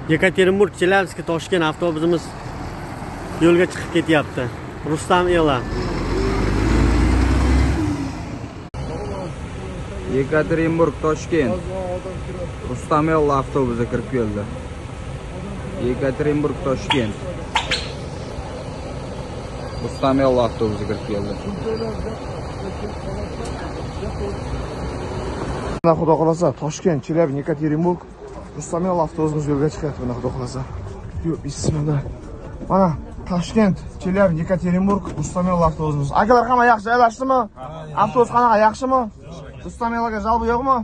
Yekaterinburg, Chelyabinsk, Toshkent avtobusimiz yo'lga chiqib ketyapti. Rustam Ela. Yekaterinburg, Toshkent. Rustam Ela avtobusi kirib keldi. Yekaterinburg, Toshkent. Rustam Ela avtobusi kirib keldi. Mana xudo xolasa Toshkent, Chelyabinsk, Yekaterinburg Rustam Ela avtobusimiz yo'lga chiqyapti, mana xudo xolasa. Yo'q, bismillah. Mana Toshkent, Chelyabinsk, Yekaterinburg Rustam Ela avtobusimiz. Akalar hamma yaxshi joylashdimi? Avtobus qanaqa, yaxshimi? Rustam Elaga jalbi yo'qmi?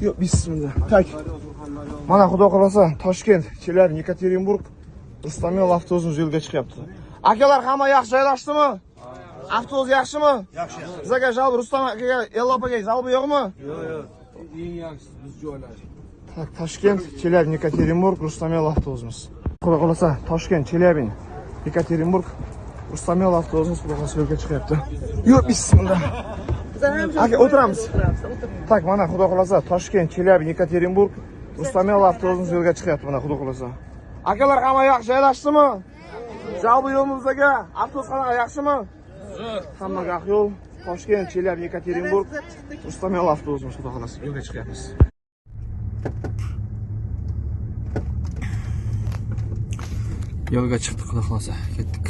Yo'q, bismillah. Tak. Mana xudo xolasa Toshkent, Chelyabinsk, Yekaterinburg Rustam Ela avtobusimiz yo'lga chiqyapti. Akalar hamma yaxshi joylashdimi? Avtobus yaxshimi? Yaxshi. Bizga jalbi Rustam akaga, Ela opaga jalbi yo'qmi? Yo'q, yo'q. Eng yaxshisi biz joylashdik. Tak, Toshkent, Chelyabinsk, Yekaterinburg Rustam Ela avtobusimiz. Xudo xolasa Toshkent, Chelyabinsk, Yekaterinburg Rustam Ela avtobusimiz xudo xolasa yo'lga chiqyapti. Yo'q, bismillah. Aka, o'tiramiz. Tak, mana xudo xolasa Toshkent, Chelyabinsk, Yekaterinburg Rustam Ela avtobusimiz yo'lga chiqyapti, mana xudo xolasa. Akalar hamma yaxshi joylashdimi? Jalbi yo'qmi bizga? Avtobus qanaqa, yaxshimi? Hammaga haq yo'l. Toshkent, Chelyabinsk, Yekaterinburg Rustam Ela avtobusimiz xudo xolasa yo'lga chiqyapmiz. Yo'lga chiqdik, xudo xolasa, ketdik.